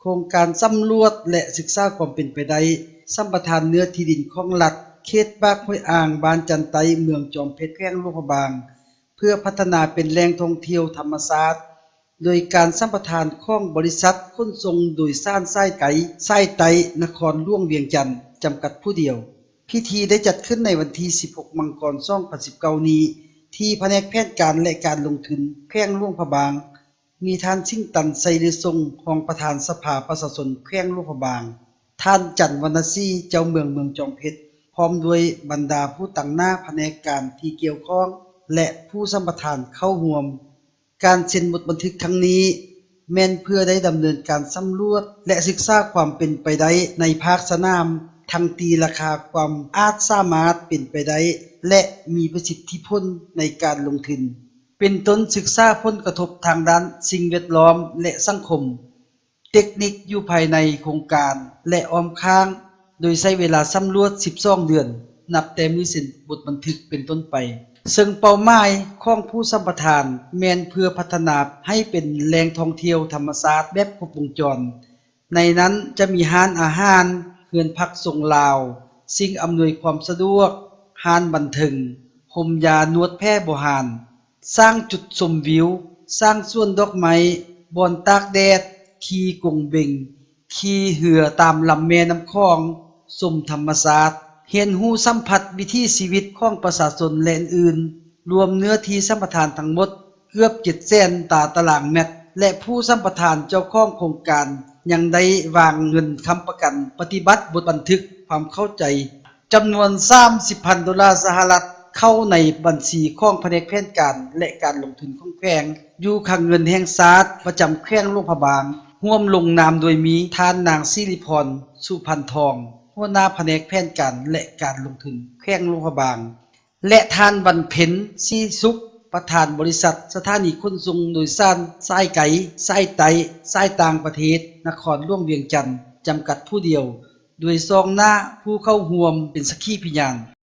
ຄງການສຳຫຼວດ ແລະ ສຶກສາຄວາມເປັນໄປໄດ້ ສຳປະທານເນື້ອທີ່ດິນຂອງລັດ ເຂດປາກຫ້ວຍອ່າງ ບ້ານຈັນໃຕ້ ເມືອງຈອມເພັດ ແຂວງຫຼວງພະບາງ ເພື່ອພັດທະນາເປັນແຫຼ່ງທ່ອງທ່ຽວທຳມະຊາດ ໂດຍການສຳປະທານຂອງບໍລິສັດຂົນສົ່ງໂດຍສານສາຍໄກສາຍໃຕ້ ນະຄອນຫຼວງວຽງຈັນ ຈຳກັດຜູ້ດຽວ. ພິທີໄດ້ຈັດຂຶ້ນໃນວັນທີສິບຫົກ ມັງກອນ ສອງພັນສິບເກົ້ານີ້ ທີ່ພະແນກແຜນການ ແລະ ການລົງທຶນ ແຂວງຫຼວງພະບາງ, ມີທ່ານ ສິງຕັນ ໄຊລືສົງ ຮອງປະທານສະພາປະຊາຊົນແຂວງຫຼວງພະບາງ, ທ່ານ ຈັນ ວັນນະສີ ເຈົ້າເມືອງເມືອງຈອມເພັດ ພ້ອມດ້ວຍບັນດາຜູ້ຕາງໜ້າພະແນກການທີ່ກ່ຽວຂ້ອງ ແລະ ຜູ້ສຳປະທານເຂົ້າຮ່ວມ. ການເຊັນບົດບັນທຶກຄັ້ງນີ້ ແມ່ນເພື່ອໄດ້ດຳເນີນການສຳຫຼວດ ແລະ ສຶກສາຄວາມເປັນໄປໄດ້ໃນພາກສະໜາມ ທັງຕີລາຄາຄວາມອາດສາມາດເປັນໄປໄດ້ ແລະ ມີປະສິດທິຜົນໃນການລົງທຶນ ເປັນຕົ້ນສຶກສາຜົນກະທົບທາງດ້ານສິ່ງແວດລ້ອມ ແລະ ສັງຄົມ, ເຕັກນິກຢູ່ພາຍໃນໂຄງການ ແລະ ອ້ອມຂ້າງ ໂດຍໃຊ້ເວລາສຳຫຼວດສິບສອງເດືອນ ນັບແຕ່ມື້ເຊັນບົດບັນທຶກເປັນຕົ້ນໄປ, ເຊິ່ງເປົ້າໝາຍຂອງຜູ້ສຳປະທານແມ່ນເພື່ອພັດທະນາໃຫ້ເປັນແຫຼ່ງທ່ອງທ່ຽວທຳມະຊາດແບບຄົບວົງຈອນ, ໃນນັ້ນຈະມີຮ້ານອາຫານ, ເຮືອນພັກຊົງລາວ, ສິ່ງອຳນວຍຄວາມສະດວກ, ຮ້ານບັນເທີງ, ໂຮມຢານວດແຜໂບຮານ, ສ້າງຈຸດຊົມວິວ, ສ້າງສວນດອກໄມ້, ບ່ອນຕາກແດດ, ຂີ່ກົງເບັງ, ຂີ່ເຮືອຕາມລຳແມ່ນ້ຳຂອງ, ຊົມທຳມະຊາດ, ຮຽນຮູ້ສຳຜັດວິຖີຊີວິດຂອງປະຊາຊົນ ແລະ ອື່ນໆ, ລວມເນື້ອທີ່ສຳປະທານທັງໝົດເກືອບເຈັດແສນຕາຕະລາງແມັດ ແລະ ຜູ້ສຳປະທານເຈົ້າຂອງໂຄງການຍັງໄດ້ວາງເງິນຄ້ຳປະກັນປະຕິບັດບົດບັນທຶກຄວາມເຂົ້າໃຈ ຈຳນວນສາມສິບພັນໂດລາສະຫະລັດ ເຂົ້າໃນບັນຊີຂອງພະແນກແຜນການ ແລະ ການລົງທຶນຂອງແຂວງ ຢູ່ຄັງເງິນແຫ່ງຊາດປະຈຳແຂວງຫຼວງພະບາງ, ຮ່ວມລົງນາມໂດຍມີທ່ານນາງ ສິລິພອນ ສຸພັນທອງ ຫົວໜ້າພະແນກແຜນການ ແລະ ການລົງທຶນແຂວງຫຼວງພະບາງ ແລະ ທ່ານ ວັນເພັນ ສີສຸກ ປະທານບໍລິສັດສະຖານີຂົນສົ່ງໂດຍສານສາຍໄກສາຍໃຕ້ ສາຍຕ່າງປະເທດ ນະຄອນຫຼວງວຽງຈັນ ຈຳກັດຜູ້ດຽວ ໂດຍຊອງໜ້າຜູ້ເຂົ້າຮ່ວມເປັນສັກຂີພະຍານ.